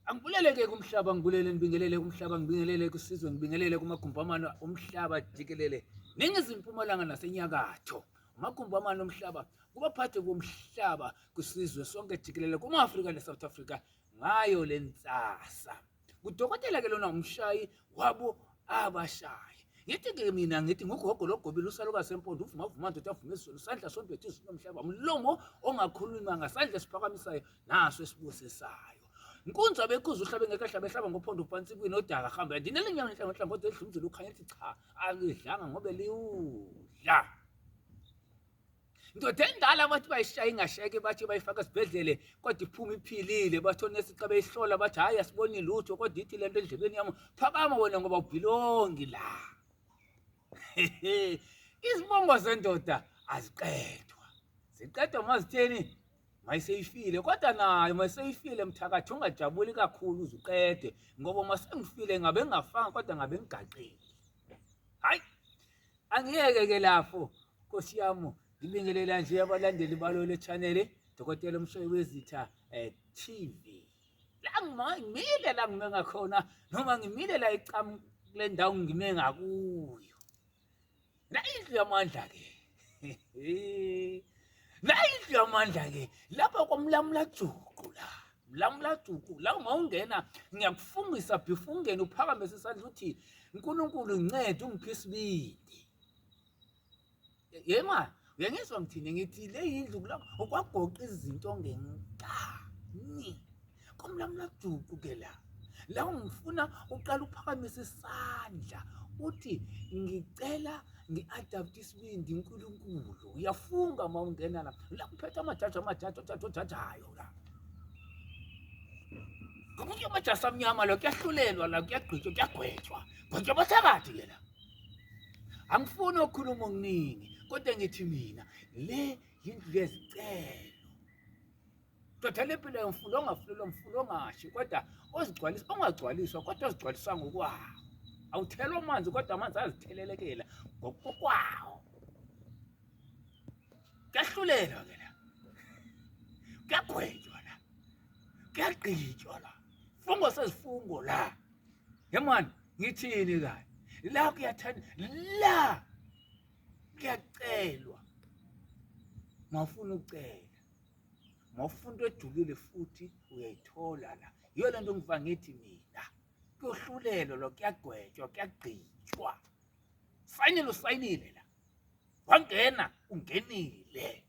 Angibulele-ke kumhlaba, ngibulele ngibingelele kumhlaba, ngibingelele kusizwe, ngibingelele kumagumbi amane omhlaba jikelele, ningizimu, mpumalanga nasenyakatho. Amagumbi amane omhlaba kubaphathi bomhlaba kusizwe sonke jikelele kuma-Afrika ne-South Africa ngayo le nsasa. Kudokotela ke lona umshayi wabo abashayi. Ngithi ke mina ngithi ngugogo logobile usalukazi sempondo uvuma vuma ndoda avuma izulu sandla sombethe izulu lomhlaba umlomo ongakhuluma ngasandla esiphakamisayo naso esibusisayo. Nkunzi abekhuza uhlabe ngeke ahlabe ehlaba ngophondo phansi kwinodaka hambe ndinele nyama nhlango nhlango kodwa edla umzulu ukhanya ethi cha akudlanga ngoba liwudla. Ndoda endala bathi bayishaya ingashayeke bathi bayifaka esibhedlele kodwa iphuma iphilile bathi onesi xa beyihlola bathi hhayi asiboni lutho kodwa ithi le nto endlebeni yami phakama wena ngoba ubhilongi la. Izibongo zendoda aziqedwa, ziqedwa mazitheni mayiseyifile kodwa nayo mayiseyifile mthakathi ungajabuli kakhulu uze uqede ngoba uma sengifile ngabe ngingafanga kodwa ngabe ngigaqile. Hayi angiyeke ke lapho Nkosi yami ngibingelela nje abalandeli balo le channel Dokotela Umshoyi Wezitha eh, TV la ngimile la ngime ngakhona noma ngimile la icam kule ndawo ngime ngakuyo la indlu yamandla ke la indlu yamandla ke lapha kwamlamula juqu la mlamula juqu la uma ungena ngiyakufungisa before ungene uphakamise isandla uthi uNkulunkulu ngincede ungiphe isibindi. Yema, uyangizwa ngithini ngithi le yindlu kulapho okwagoqa izinto ngenkani. Komlamula juqu ke la. La ngifuna uqala uphakamise isandla uthi ngicela ngi-adapt isibindi uNkulunkulu. Uyafunga uma ungena la. La kuphethe amajaji amajaji ojaji ojajayo la. Ngokuthi amajasi amnyama la kuyahlulelwa la kuyagqitshwa kuyagwetshwa. Gwetshwa abathakathi ke la. Angifuni ukukhuluma okuningi kodwa ngithi mina le yindlu yezicelo. Doda lempilo yomfula ongafulelwa mfula ongashi kodwa ozigcwalisa ongagcwaliswa kodwa ozigcwalisa ngokwawo. Awuthelwa amanzi kodwa amanzi azithelelekela ngokwawo. Kuyahlulelwa ke la. Kuyagwetshwa la. Kuyagqitshwa la. Fungo sezifungo la. Yemani ngithini kanye? La kuyathanda la kuyacelwa. Mawufuna ukucela. Mawufuna into ejulile futhi uyayithola la. Yiyo lento ngiva ngithi mina kuyohlulelwa lo kuyagwetshwa kuyagqitshwa. Sayinile usayinile la. Wangena ungenile.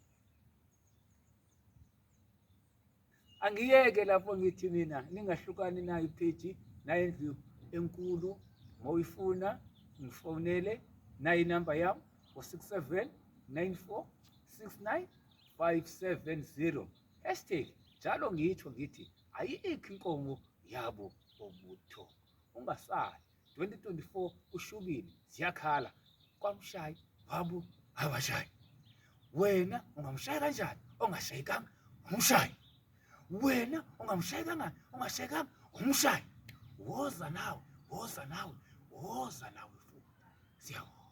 Angiyeke lapho ngithi mina ningahlukani nayo ipheji nayo indlu enkulu mawuyifuna ngifonele nayo inamba yami u-67 94 69 570 hashtag njalo ngitsho ngithi ayikho inkomo yabo obutho ungasali 2024 kushubile ziyakhala kwamshayi wabo abashayi wena ungamshaya kanjani ongashayekanga umshayi wena ungamshayi kangani ungashayekanga umshayi woza nawe woza nawe woza nawe futhi siyabonga.